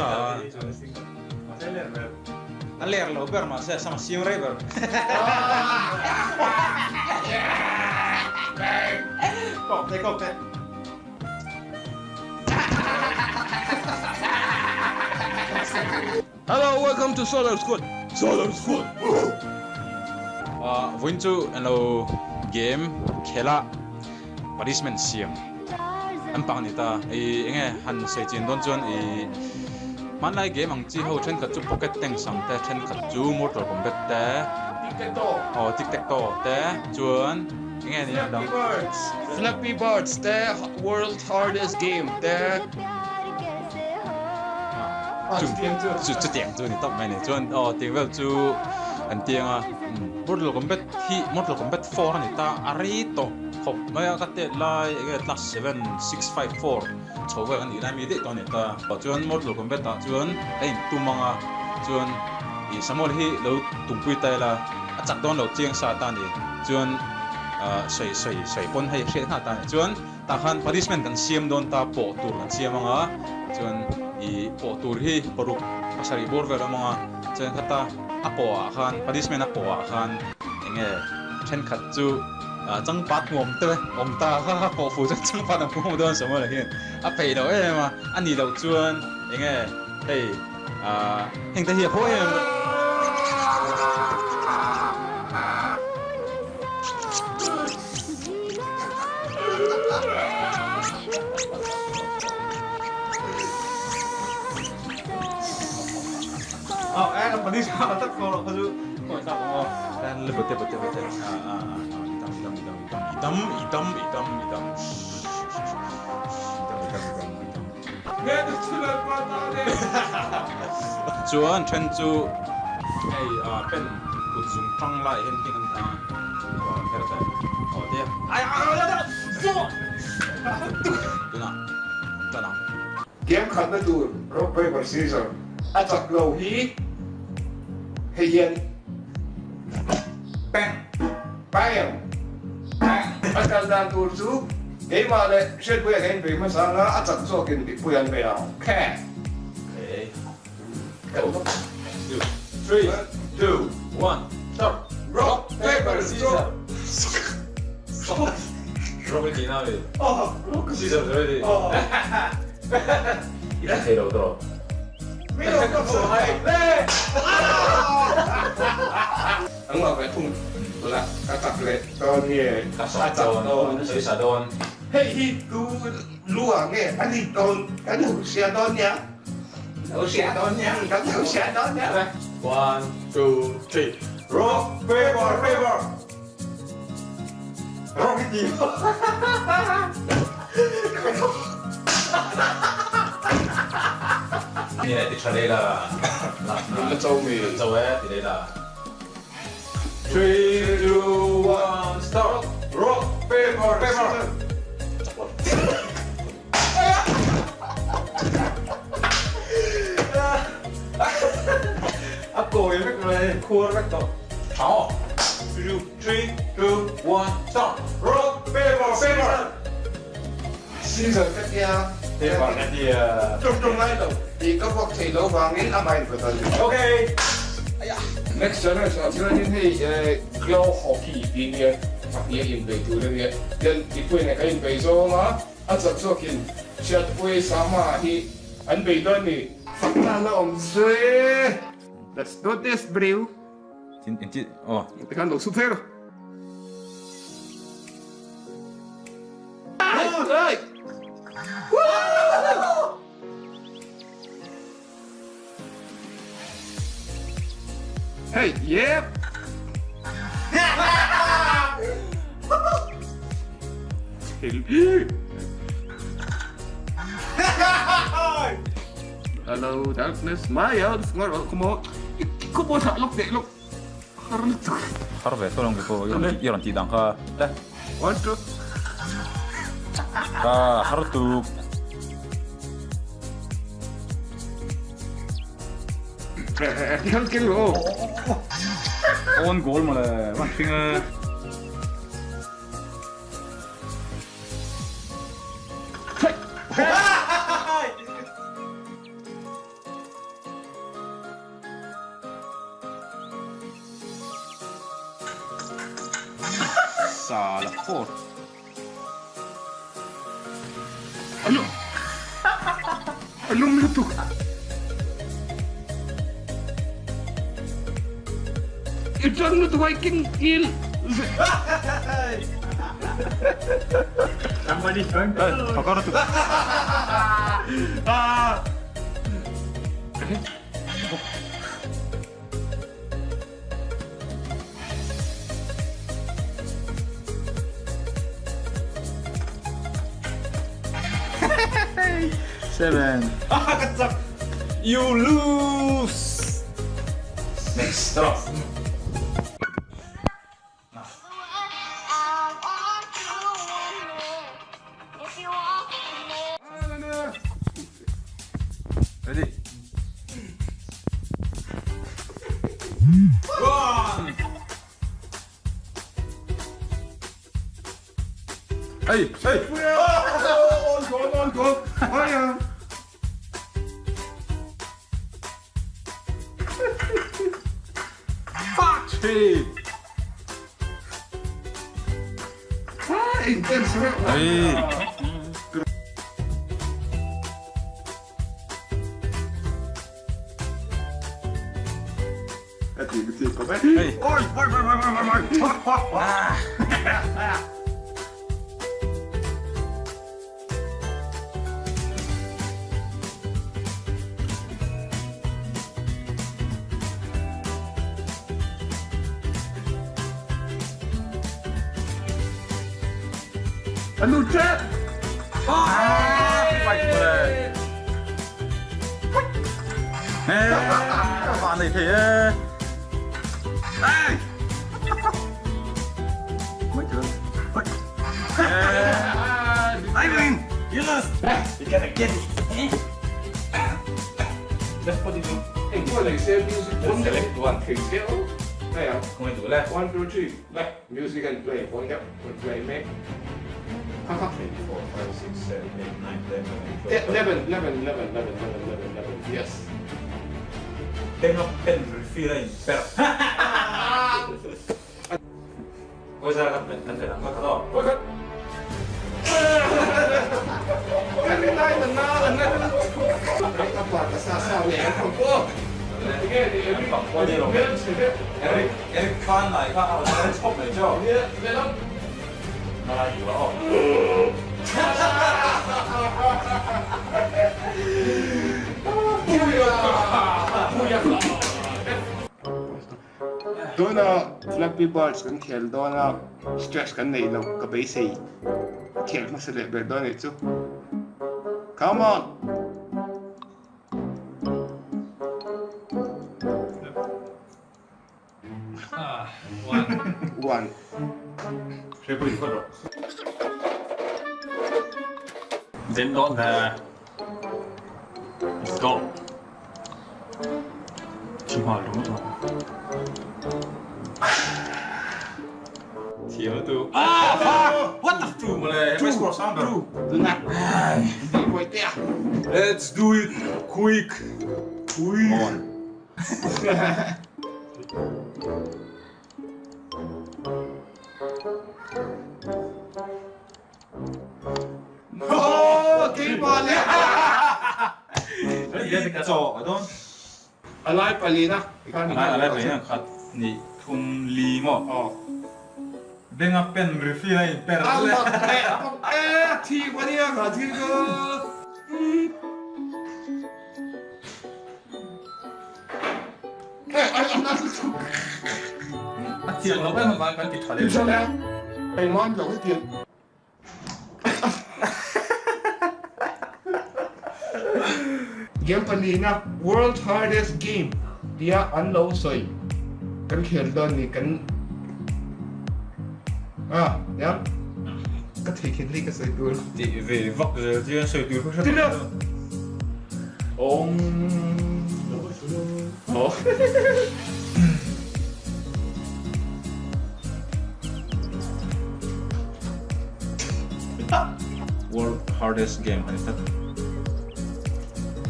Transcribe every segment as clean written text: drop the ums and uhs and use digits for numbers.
sa a. A ler lo ber mahse a sam a siam rei ber. Kawk te kawk te. Hello welcome to Solar Squad Solar Squad Vawiin chu englo game khela punishment siam an pang a ni ta i enge han sawi chin dawn chuan i hmanlai game ang chi ho thenkhat chu pocket tanks ang te thenkhat chu mortal kombat te aw tic tac toe te chuan enge ni a dang Flappy Birds te world hardest game te chu chutiang chu a ni tawp mai a ni chuan aw tiang vel chu an tiang a mortal kombat hi mortal kombat 4 a ni ta a rei tawh khawp mai a ka tet lai enge class 7 6 5 4 chho vel a nih lai mi daih tawh a ni ta chuan mortal kombat ah chuan a intum ang a chuan ih Samuel hi lo tumpui ta ila a chak dawn lo chiang sa ta a ni chuan ah sawi sawi sawi pawn hei hriat nghal ta a ni chuan Tah khan punishment kan siam dawn ta pawh tur kan siam ang a, chuan ih pawh tur hi paruk pasarih bawr vel a awm ang a, chuan khata a pawh ah khan punishment a pawh ah khan eng nge thenkhat chu changpat hmuam te awm ta kha kha pawh fuh chuan changpat an hmuam dawn Samuel-a hian a peih loh em em a, a nih loh chuan eng nge hei ah heng te hi a haw em em. Chuan then chu hei pen kut zung tang lai hian heng an ta Game khatna tur rock paper scissor a chak lo hi hei hian bang bang a kal dan tur chu keimah leh Hriatpuia ka inbei hmasa anga a chak zawkin mipui an bei ang. Okay. Go. Two, three, two, one, start. Rock, paper, scissors. Rock i tihna mi? Scissors already. I la thei lo tawh. Ang lo ve thung tuna ka chak leh dawn nge a chak dawn. Sawi dawn. Hei hi tu lu ah nge a ni dawn kan hria dawn nia. Lo hria dawn nia, kan lo hria dawn nia. One, two, three, rock, paper, paper. Rock i ti. Ni ti tha leh la. La cho mi. Cho e ti leh la. Three, two, one, start. Rock, paper, paper. A kawi vek mai, khuar vek tawh. Tha aw. Two, three, two, one, start. Rock, paper, scissors. Scissors ka tia. Paper ka tia. Tum tum ngai lo. Tih ka vuak theih loh vangin a mind va dal. Okay. Next challenge ah chuanin hei glow hockey tih nia pahnih a inbei tur a nia. Tian mipui nen kan inbei zawng a. A chak zawkin Hriatpuii Sama hi an bei dawn ni. Fakna la awm zui. Let's do this bro. Tin eng chi aw. Tikhan lo su phei rawh. Hey, yep. Hello darkness, my old friend. Come on. Come on, look there, look. Har lutuk. Har ve tawh ang pawh i rawn tih dang kha. Le. One two. Ka har tuk. Kal kel lo. On goal mawle. Van hring e. Sa la four. A lum lutuk. I ṭang lutuk a i keng il. Seven. Ah, ka chak. You lose. Next drop. Ready. One. Hey, hey. On goal, on goal. Ai Fuck! Hey. Intense reuh. Hey. Hey. Oi, oi, oi, oi, oi, oi. A nu tep! Van nei thei e. Hey! I win! You lost! You gotta get it! Let's put it in. Eng nei se music Select one. Thei cheu. Hei ang. Kawng duh le. 1, 2, 3. Le, music and play. Point up. Play mek. Ha ha. 3, 4, 5, 6, 7, 8, 9, 10, 11, 12, 11, 11, 11, 11, 11, 11. Yes. Benga pen refill a in per. Pawisa kan pen kan pen ang ka tawh. Oi ka. Ka rin lai na na na. Ka pa ka sa sa le ka po. Enge ni Eric. Eric Eric Khan lai kha a rawn chhawp mai chaw. Na lai duh a aw. Tuna Flappy Birds kan khel dawn a, stress kan neih loh ka beisei khel hmasa leh ber dawn anih chu. Come on! One. Den dawn hle. Let's go. Thi nghal ringawt ang. Thiam lutuk. Ah! Fuck! What the two mawle. Two. Score sang ber. Two. Tuna. Tih buai teh a. Let's do it quick. Quick. On. A lai palina. A lai palina khat nih thum li maw? Aw. Benga pen refill a in per le. A thi kua nia ka thil chu. A thiang lo em avang kan ti tha leh. Ti tha leh. Engmah an lo hetiang. Game palina World Hardest Game tia an lo sawi kan khel dawn ni kan ah nia ka thei khin ri ka sawi tur. Tih ve vak zel chian sawi tur kha hre tawh lo. Awm. Aw. World hardest game a ni tlat.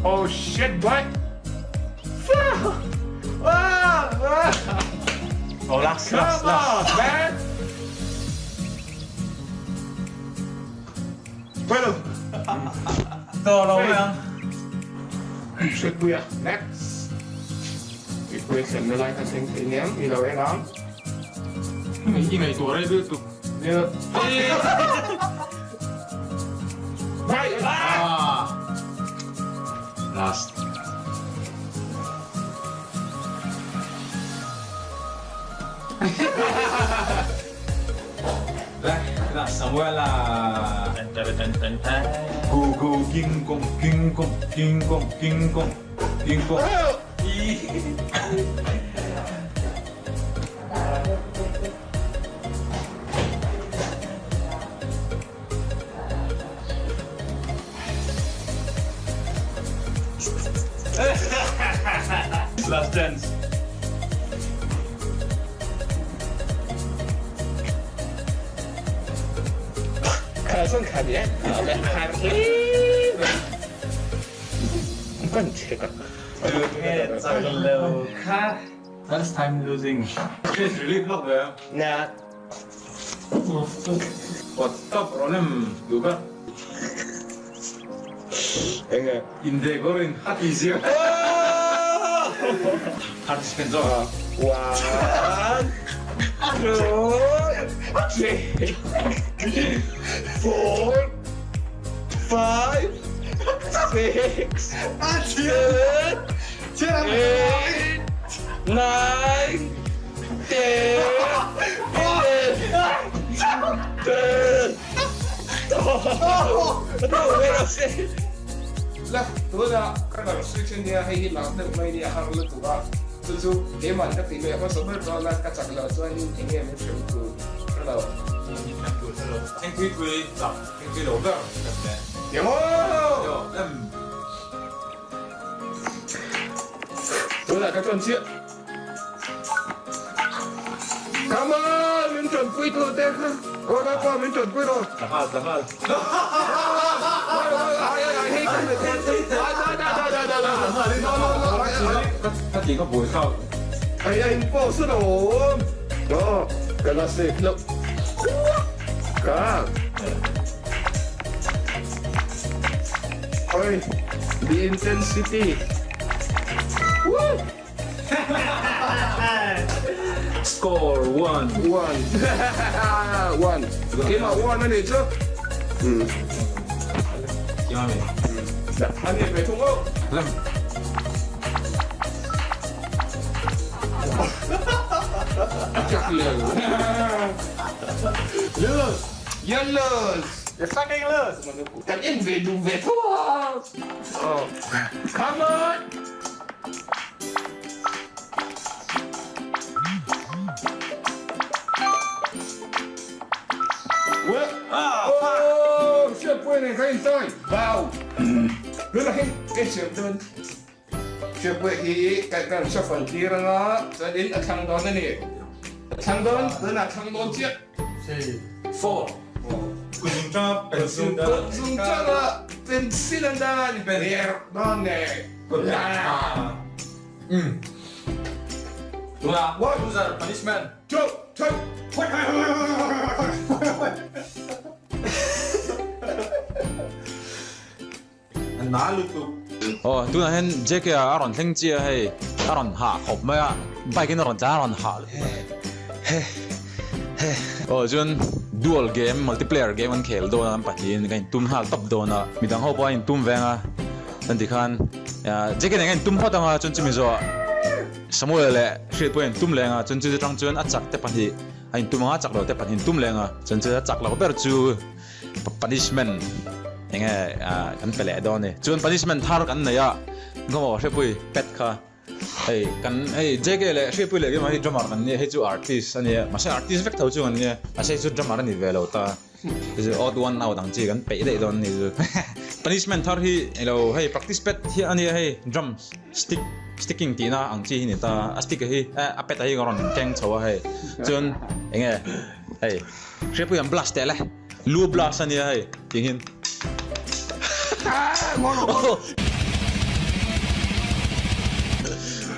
Oh shit boy! Oh last last Come last. on man! Pawi lo. Tawh lo mai ang. Hriatpuia next. Hriatpuia thlenna lai kha thleng thei nia i lo en ang. I ngaihtuah rei lutuk. Nia. Last. Le, Samuela. Go go king kong king kong king kong king kong king kong. Last chance. Tunge chak lo kha. First time losing. Stress relief lawk ve a. Nia. What top problem duh ber. Enge? Indek awr in a ti zir. Participant zawk. One, two, three, four, five, six, seven, eight, nine, ten, eleven, twelve, La, tuna ka lo switch ania hei hi lak deuh mai nia har lutuk a, chu chu keimah ka tih leh hmasa ber dawn a, ka chak loh chuanin eng nge min hrem tur hre lo. Min hrem tur hre lo. Thingpui tui chak thingpui lo ber ka hre. Emaw! Em. Tunah ka ṭawn chiah. Come on, min ṭawnpui tu te kha. Aw Lalpa min ṭawnpui rawh. Tlanghal, tlanghal. Ka tih kha buai thlak. Ai a in pawh sawn a awm. Aw, ka la save loh. Ka. Oi, the intensity. Woo! Score one. One. One. Keimah one a nih chu. Keimah mi. A ni ve thung aw. Lem. A chak lo. Lose. You lose. You fucking lose. Kan en ve duh ve tho a. Come on. Oh, Hriatpuia nen kha intai. Wow. Luna hi ka siam dawn. Hriatpuia hi kan kan shuffle tir anga chuanin a thlang dawn a ni. A thlang dawn, tunah a thlang dawn chiah. 3, 4, Kut zungchanga pencil dan. Kut zungchanga pencil an dan ber dawn e. Kut ah. Um. Tunah loser punishment. 2, 3. A na lutuk. Aw tunah hian JK ah a rawn thleng chiah a hei a rawn hah khawp mai a bike in a rawn tlan a rawn hah lutuk a he he aw chuan dual game multiplayer game an khel dawn a an pahnihin kan intum nghal tawp dawn a midang ho pawh an intum veng a chuan tikhan JK nen kan intum phawt ang a chuan chumi zawhah Samuel leh Hriat pawh an intum leh ang a chuan chu atang chuan a chak te pahnih a intum ang a chak lo te pahnih an intum leh ang a chuan chu a chak loh ber chu Punishment enge kan pe leh dawn a ni. Chuan punishment thar kan nei a, Gawmaw Hriatpui pet kha hei kan hei JK leh Hriatpui leh Gawmaw hi drummer kan nia, hei chu artist a nia, mahse artist vek tho chu kan nia, mahse hei chu drummer a ni ve lo ta, hei chu odd one out ang chi kan peih daih dawn a ni chu. Punishment thar hi ilo hei practice pet hi a nia hei drums stick sticking tihna ang chi hi ni ta, a stick a hi a pet a hi ka rawn keng chho a hei chuan enge hei Hriatpui an blast teh le. Lu blast a nia hei tih hian.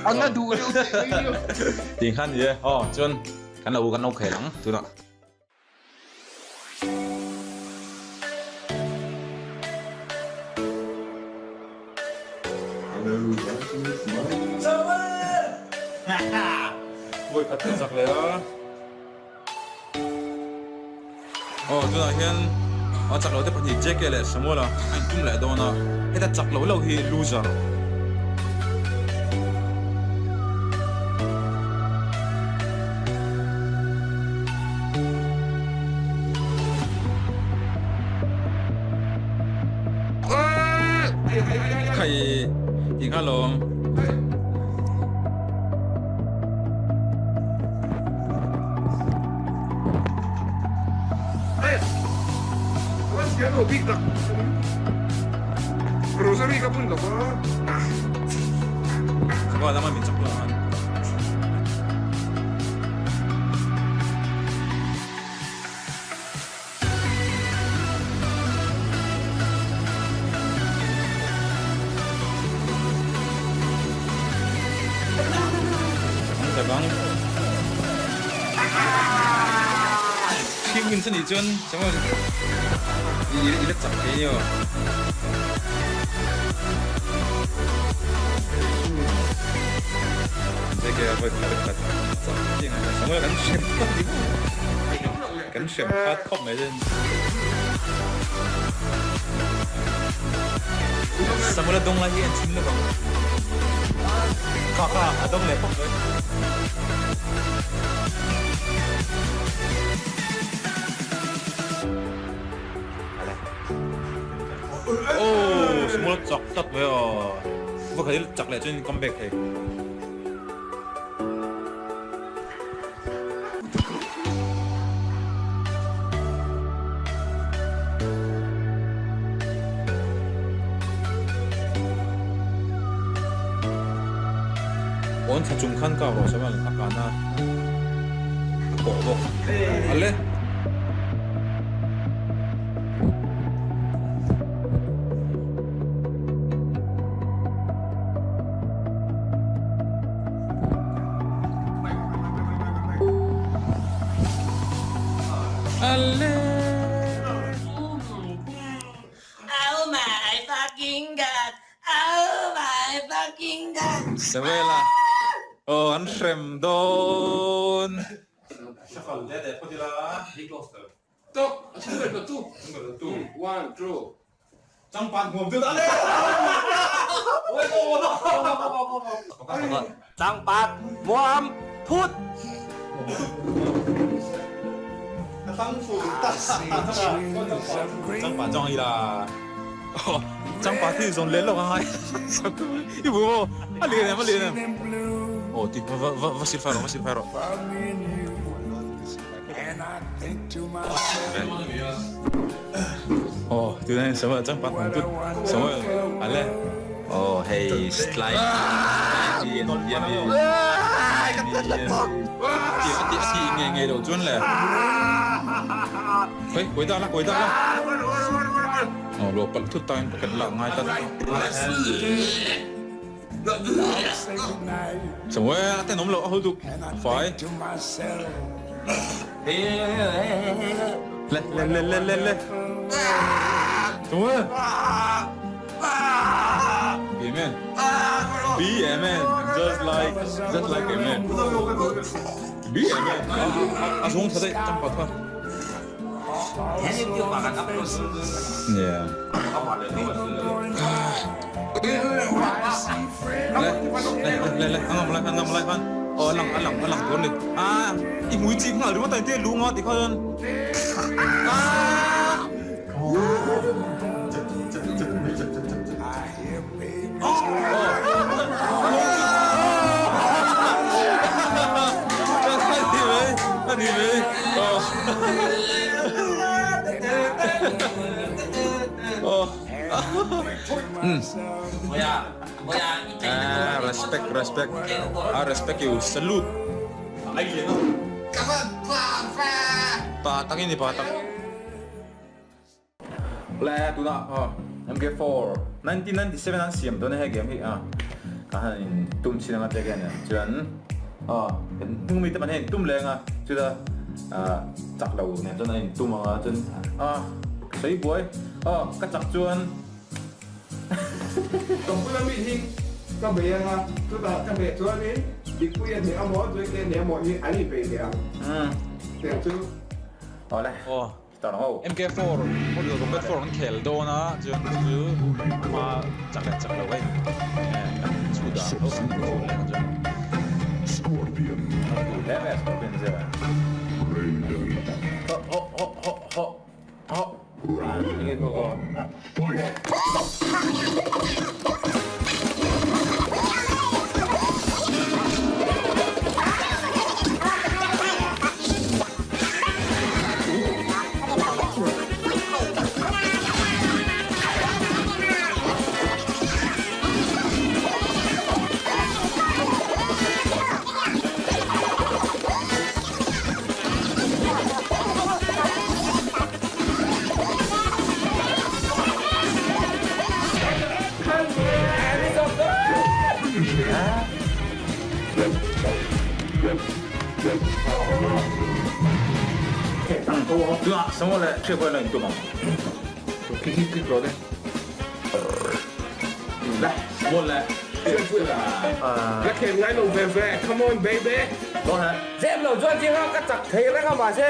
An la duh deuh teh mai nia. Tih khan ni e. Aw chuan kan lo kan lo khel ang tunah. Vawi khat ka chak leh a. Aw tunah hian a chak lo te pahnih JK leh Samuel a a intum leh dawn a, heta chak lo lo hi loser. Khai ti nghal lo ang. Samuel lama min chak lo ang. He wins a nih chuan Samuel i la chak thei a ni aw. JK a vawi khat khat chak chiang a ni. Samuel kan hrem phawt ni maw? Kan hrem khat khawp mai zen. Samuel a dawng lai hi an chim lovang. Kha kha a dawng leh khawp mai. Oh, Samuel a chak tlat mai a. Va khat hi chak leh chuan come back thei. Awn thla chung khan kau rawh sawn a kan a, a kawh bawk ale. Samuela aw an hrem dawn. Changpat muam phut. Changpat zawng ila changpat hi zawn leh lawk a ngai i bu maw a lian em a lian em aw ti va va va silfai rawh va silfai rawh. Aw tunah hian Samuel changpat hmu tut Samuel a le aw hei slide hi an ti a mi a ti a ti ngei ngei loh chuan le khawi kawi dah la kawi dah la aw luah palh thut tain packet lak ngai tlat Samuel a tenawm loh a haw duk fai le le le le le le Samuel Be a man Be a man just like just like a man Be a man a zung tha daih changpat kha Yeah. Le le le le a ngam lai khan a ngam lai khan aw a lang a lang a lang tur a ni a i hmui chik nghal ringawt a engtin lu nga tih kha chuan ah Respect respect I respect you salute Pa tak i ni pa tak. Le tunah aw MK4 1997 an siam dawn a he game hi a ka han in tum chin anga te hian chuan aw kan hnung mi te pahnih a in tum leng a chuta ah chak lo nen chuan a in tum anga chuan a sawi buai aw ka chak chuan Ka bula mi hi. Ka bei anga, chutah ka hneh chuanin Dikpuia hneh amaw Joyte hneh amaw hi an inbei leh ang. Tiang chu. Awle. Aw. Start ang ho. MK4 Mortal Kombat 4 kan khel dawn a, chuan chu chu hma chak leh chak lo a in kan chhut a, ho kan chhut leh ang chuan. Scorpion. Hle mai a Scorpion zia. Ho ho ho ho ho ho. Enge go go. Tunah Samuel leh Hriatpuia lo intum ang. Samuel leh Hriatpuia. La khen ngai lo ve ve, come on baby. Zep lo chuan thil kha ka chak thei reng a mahse.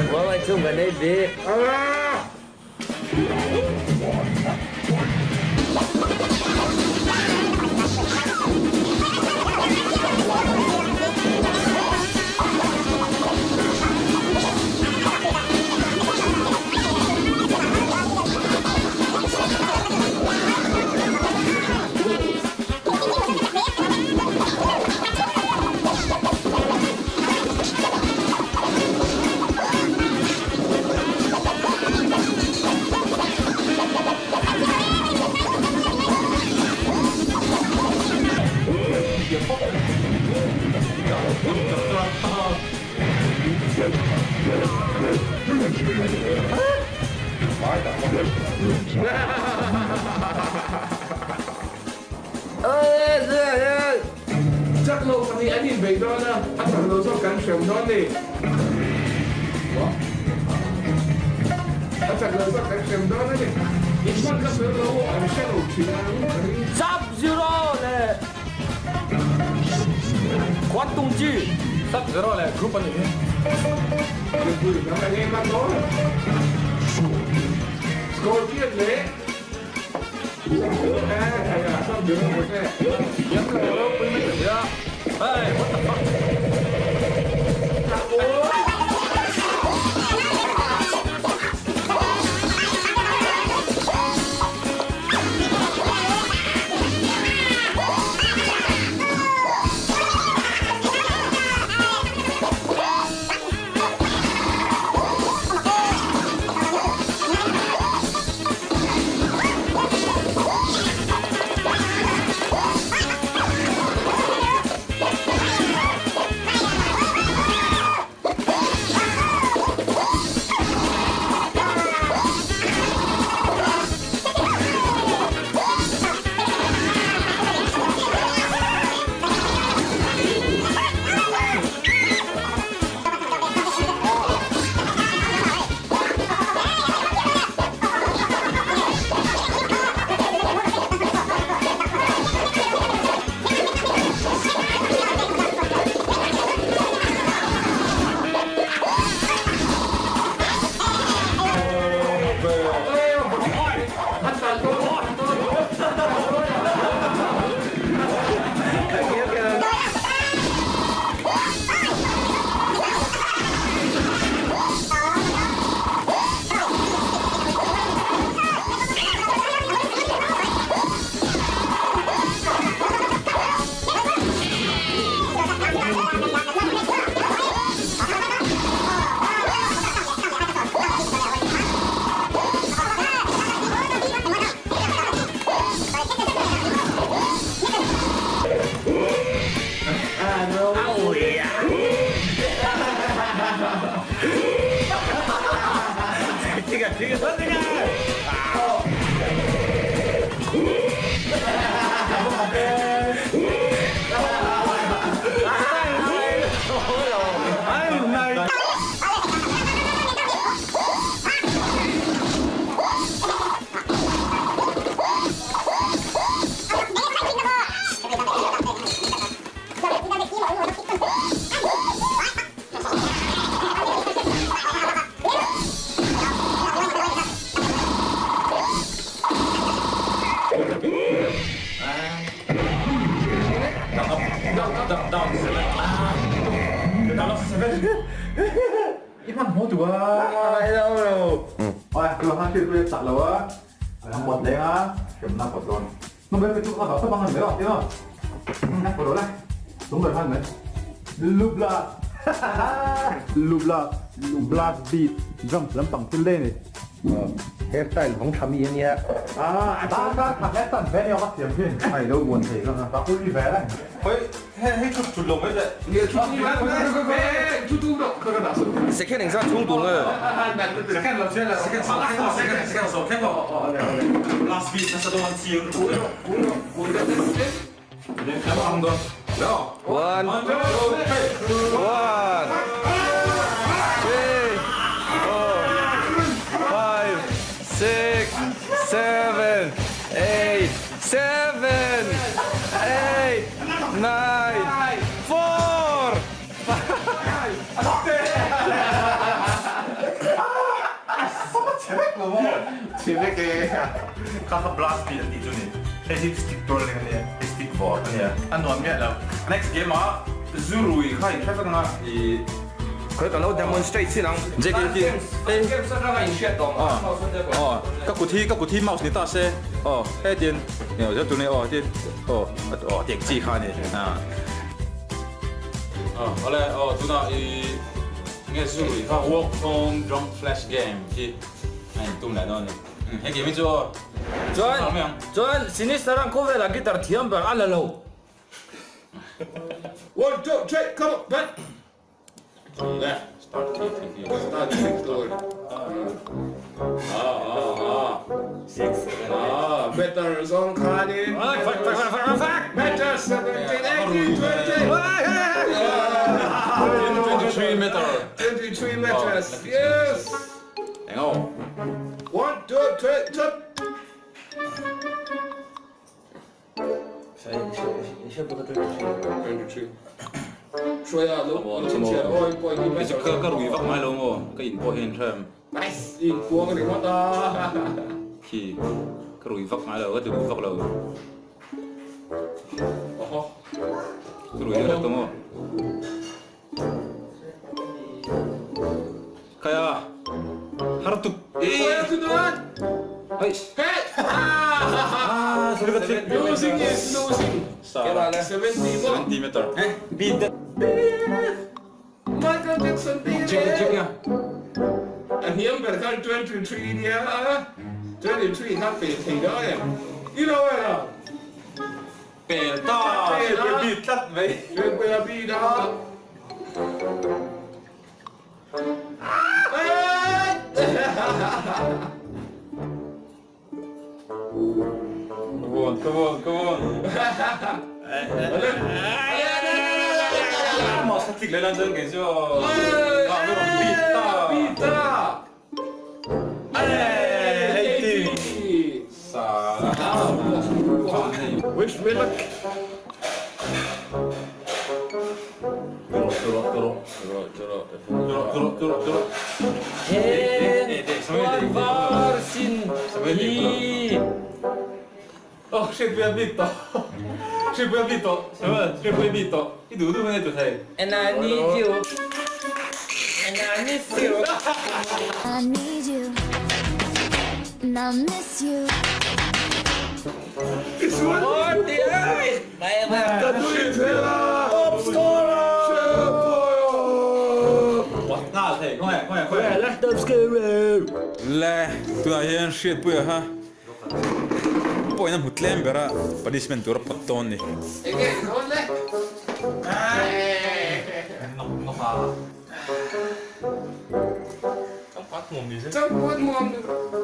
Mual chung ka nei bik. Chak lo pahnih an inbeih dawn a, a chak lo zawk kan hrem dawn ni. A chak lo zawk kan hrem dawn a ni. Inhman kha fel lo an hre lo thin ang ka ring. Sub Zero leh Khuatung chi. Sub Zero leh group a nih hi. Mipui lam a ngei hman dawn. Scorpion leh Sub Zero Thiam lo ropui mai ka nia. Hey, what the fuck? Oi, tu han thil pui chak lo a, an pawt leng a, hremna pawt dawn. Nobel pe chu a vak tawp ang an mai aw, tiraw? Na pawt rawh le, tum ber khan mai. Lubla Lubla Blast beat drums lampang thil daih a ni. Hair style vawng tha mi a nia. Ah, a ta ka tha hle tan ve nia ka thiam thin. Ai lo buan thei ka ka ui ve reng. Hoi hei hei thut thut lo mai le. Second engzat chhung tur nge? Second lo chian lo. Second second second sawm thleng lo. Last beat nasa dawn an chiang. One, two, one, three, four, five, six, seven, eight, seven, eight, nine, four, five. Kha kha blast beat an tih chu ni. Hei hi stick twirling a nia, hei stick vawr a nia. A nuam miah lo. Next game ah zu rui kha in hre vek anga i. Khawi ka lo demonstrate chin ang. JKT hei. Aw ka kut hi ka kut hi mouse ni ta se aw hetin eng zel tur nia aw hetin aw aw tiang chi kha a ni a. Aw awle aw tunah i nge zu rui kha walk home drunk flash game hi a intum leh dawn a ni. He game hi chu aw. Chuan chuan Sinister ang khawvelah guitar thiam ber a la lo. One two three come on back. Start khi khi khi. Start khi tur. Ah ah ah. 6 7 Ah better zawng khanin. Fuck fuck fuck fuck fuck. Better 17 18 20. 23 meter. 23 meters. Yes. Eng aw. One, two, three, chut. Hruaia lo lo chhinchhiah aw in pawh in Kei chu ka ka rui vak ngai lo maw ka in pawh hian hrem. Nice in kuang ringawt a. Khi ka rui vak ngai lo ka ti rui vak lo. Oho. Ka rui deuh hlek tawh maw. Kaya har tuk Losing is losing. 70 meter. Michael Jackson A hniam ber khan 23 nia 23 kha pe thei dawn em? I lo e lo. Pel ta! Hriatpuia bit tlat mai. Hriatpuia bit a. Come on, come on, come on. Mouse kha click leh lan chuan kei chu ah mi rawn beat ta. Beat ta. 80. Sa. Wish me luck. He sin hi. Oh, 谁不要变多？谁不要变多？什么？谁不会变多？一读都没读出。 And I need you. And I miss you. I need you. And I miss you. What the Nghal thei, khawngaih, khawngaih, khawngaih. Le, tunah hian hriatpuia kha pawhin a hmu tlem ber a, punishment tur a pawt dawn ni.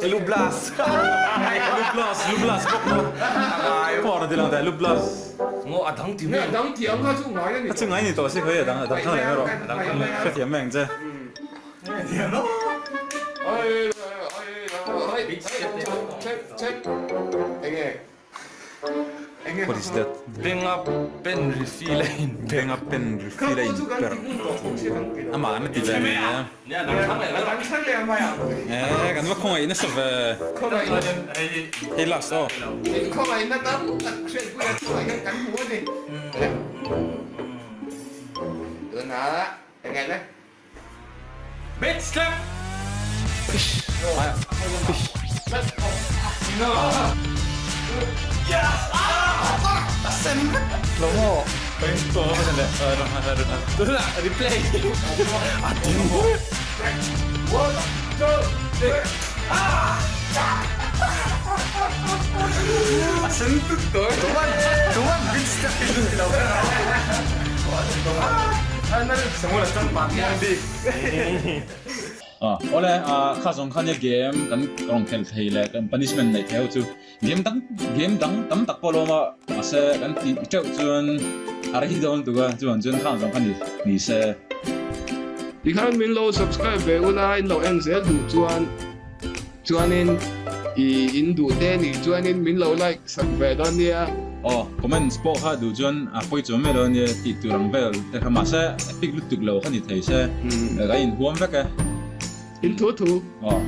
Lu blast. Lu blast, lu blast bawk maw? Pawh a ti lang dai, lu blast. Ngaw a dang ti mai. A dang ti ang kha chu ngai a ni. A chu ngai ni tawh si khawi a dang a dang thang leh mai rawh. Hrethiam mai ang che. What is that? Benga pen refill a in. Benga pen refill a in per. Amah an ti ve mai a. Eh, kan va khawngaih nasa ve. Hei last aw. Bitch slap! Awle kha zawng kha nia game kan rawn khelh thei leh kan punishment neih thei ho chu game dang game dang tam tak pawh lawm a mahse kan tih teuh chuan a rei dawn tuk a chuan chuan khang zawng kha ni ni se. Tikhan min lo subscribe ve ula in lo en zel duh chuan Chuanin i in duh te nih chuanin min lo like sak ve dawn nia. Aw comments pawh kha duh chuan a pawi chuang mai lo ania tih tur ang vel te kha mahse epic lutuk lo kha ni thei se ka inhuam vek e. In thu thu. Aw.